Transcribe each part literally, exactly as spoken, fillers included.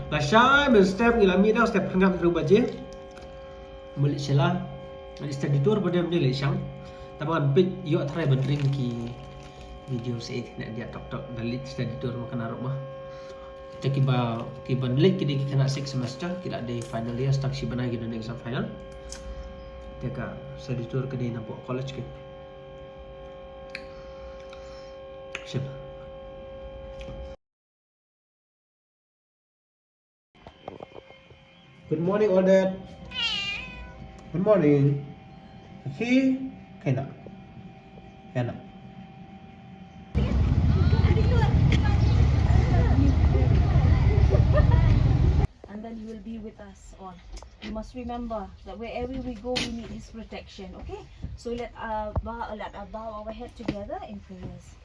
Lashai mynstep ngi la mih da step khyndai hynriew baje. Malik Sheila. Ngi study tour ba dem de lashai. Tang ban peit ïoh trai ban ring ki video se ne dia tok tok da leit study tour ma kane ruh ma. Te kiba kiba leit ki dei ki khynnah six semester ki la dei final year, tang shi bnai ki don exam final. Te ka study tour ka dei na pdeng college ki. Shim. Good morning, Odette. Good morning. Okay, kena. Kena. And then you will be with us all. You must remember that wherever we go, we need His protection, okay? So let, uh, bow, let us bow our head together in prayers.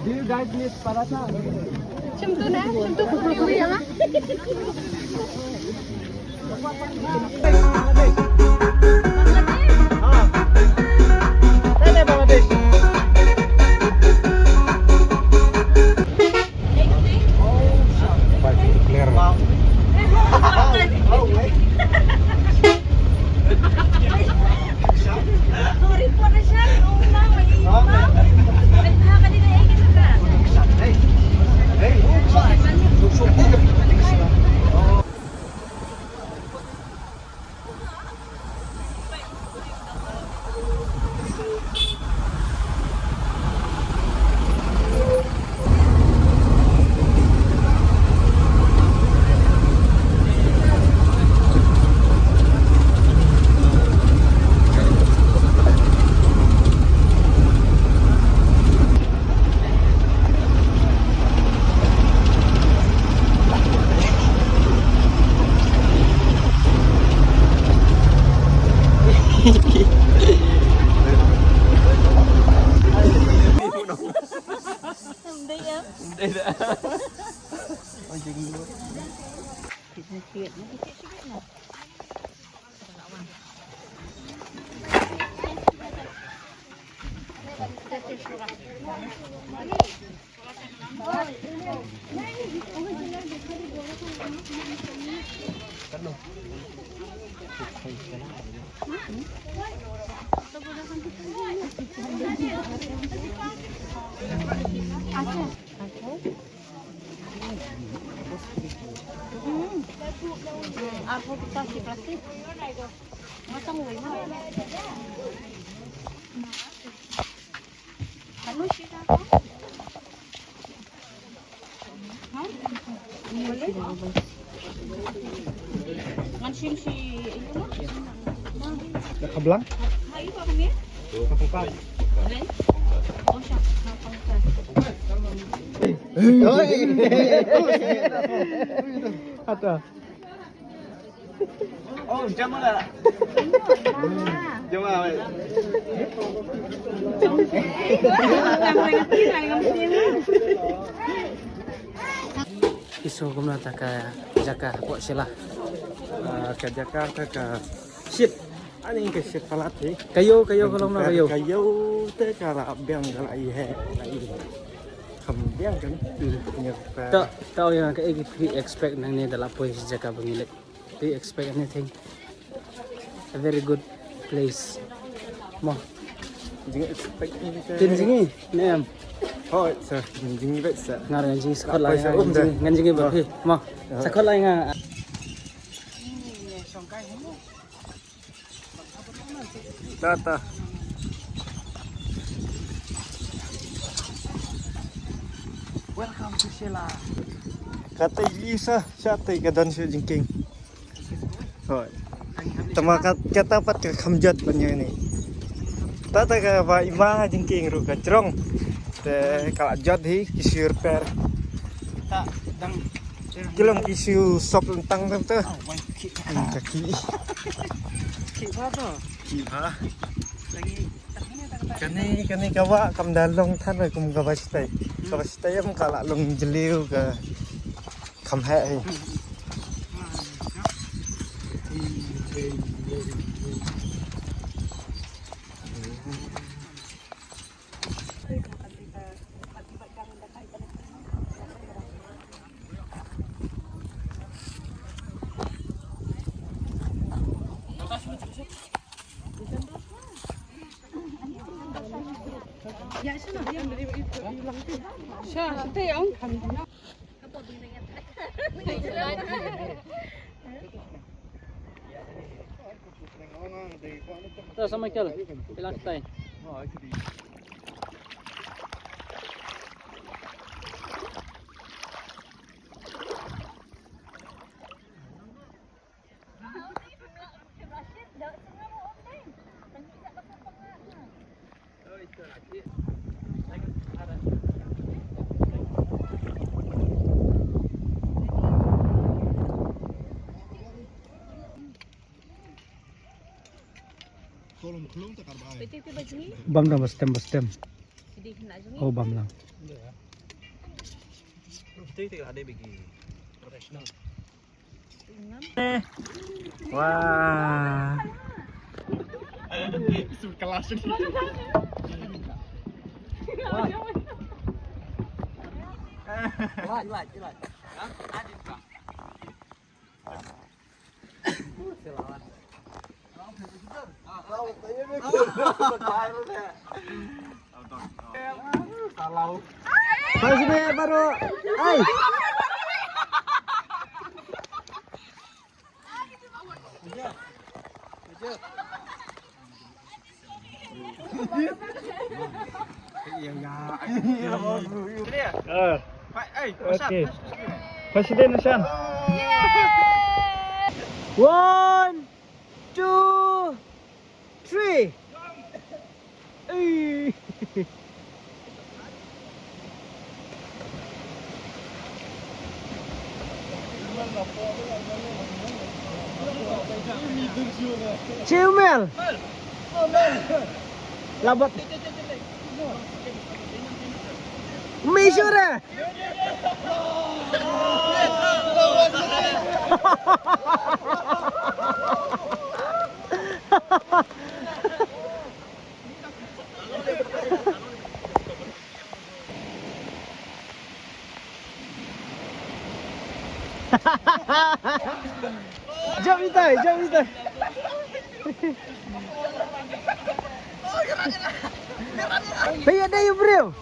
Do you guys need paratha? Chimtu na, chimtu putri wi ya. Dah kablang? Ada. Oh, jam lah. Jam lah. Ki shu kumno ta ka jaka hapoh Shella? Ah, ka jaka ta ka ship. Ani ka ship palat hi. Ka ïew, ka ïew ka long na ka ïew. Ka ïew te ka la biang ka la i he. La i. Kam biang kan tu nya. Ta, ta ïa ka, eh, ki expect nangne da la poi jaka ba ngi leit. Do you expect anything? A very good place. Mo. Jing expect ni. Tin jing ni, ne em? Oh, sir. Jing bet sir. Ngar ngan jing sakot lai, ngan jing, ngan jing ba phi. Mo. Sakot lai nga. Tata. Welcome to Shella. Kata Lisa, sha tai ka don shu jingkieng. Hoi. Tama kat, kata pat ka kham jot ban ïa ni. Ta ta ka ba ima jingkieng ruh ka jrong. Te ka la jot hi ki shu repair. Ta dang ki long ki shu sop lyntang tam te. Hmm, ka ki. Ki ba to? Ki ba. Lagi. Kane, kane ka ba kam da long than kum ka ba shitai. Ka ba shitai em ka la long jylliew ka kham heh hi. Terus sama Michael, bilang stay. Bam dong, ba stem, ba stem. Oh, bam lang. Wah. Pha sbeh baroh. Ai. Ah. Okay. Pha sbeh Nishan. One, two, three. Ei. Chiu mel. Labat. Misure. Jump itai, jump itai. Hey, ada you, bro.